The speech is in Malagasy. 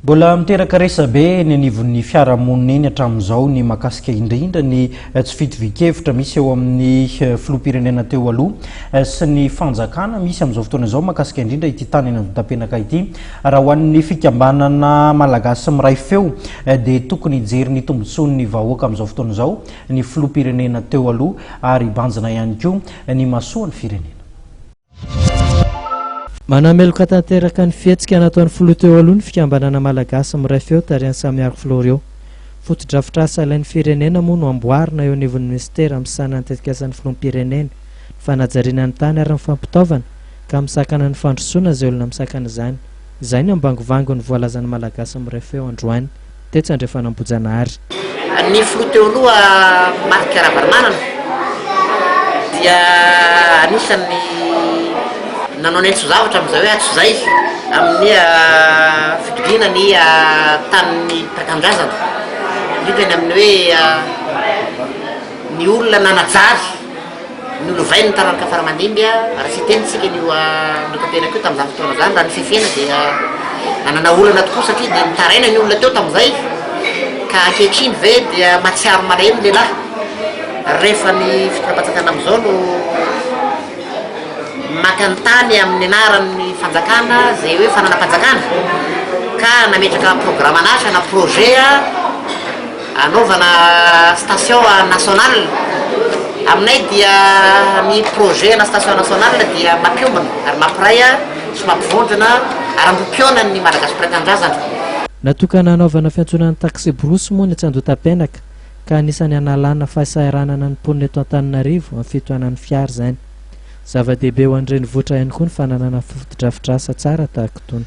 Mbola miteraka resabe eny anivon'ny fiarahamonina eny hatramin'izao ny mahakasika indrindra ny tsy fitovian-kevitra misy eo amin'ny filoham-pirenena teo aloha sy ny fanjakana misy amin'izao fotoana izao mahakasika indrindra ity tany eny Andohatapenaka ity. Raha ho an'ny fikambanana Malagasy miray feo dia tokony hijery ny tombontsoan'ny vahoaka amin'izao fotoana izao ny filoham-pirenena teo aloha ary hibanjina ihany koa ny masoan'ny firenena. Manameloka tanteraka ny fihetsika nataon'ny filoha teo aloha ny fikambanana Malagasy miray feo tarihan'i Samiaro Floriot. Fotodrafitrasa ilain'ny firenena moa no amboarina eo anivon'ny minisitera misahana ny tetikasan'ny filoham-pirenena, ny fanajariana ny tany ary ny fampitaovana ka misakana ny fandrosoana izay olona misakana izany. Izay no ambangovangony voalazan'ny Malagasy miray feo androany. tetsy Andrefanambohijanahary. Ny filoha teo aloha Marc Ravalomanana dia anisan'ny nanao ny antso-zavatra amin'izay hoe antsojay amin'ny fitodiana ny tanin'ny mpiray tanindrazana, indrindra ny amin'ny hoe ny olona nanajary. Nolovainy ny taranaka faramandimby, raha tsy hiteny isika an'io Andohatapenaka io tamin'izany fotoana izany, raha ny fefena dia nanana olana tokoa satria dia nitaraina ny olona teo tamin'izay, ka ankehitriny ve dia mahatsiaro malahelo ny lehilahy rehefa ny fitondram-panjakana amin'izao no maka ny tany amin'ny anaran'ny fanjakana izay hoe fananam-panjakana ka nametraka programan'asa na projet Anaovana station nationale. Aminay dia ny projet ana station nationale dia mampiombona ary mampiray sy mampivondrona ary ambohipihaona ny Malagasy mpiray tanindrazana. Natokana hanaovana fiantsoana ny taksiborosy moa ny etsy Andohatapenaka ka anisan'ny hanalana fahasahiranana ny mponina eto Antananarivo amin'ny fitohanan'ny fiara izany. Zava-dehibe ho an'ny renivohitra ihany koa ny fananana fotodrafitrasa tsara tahaka itony.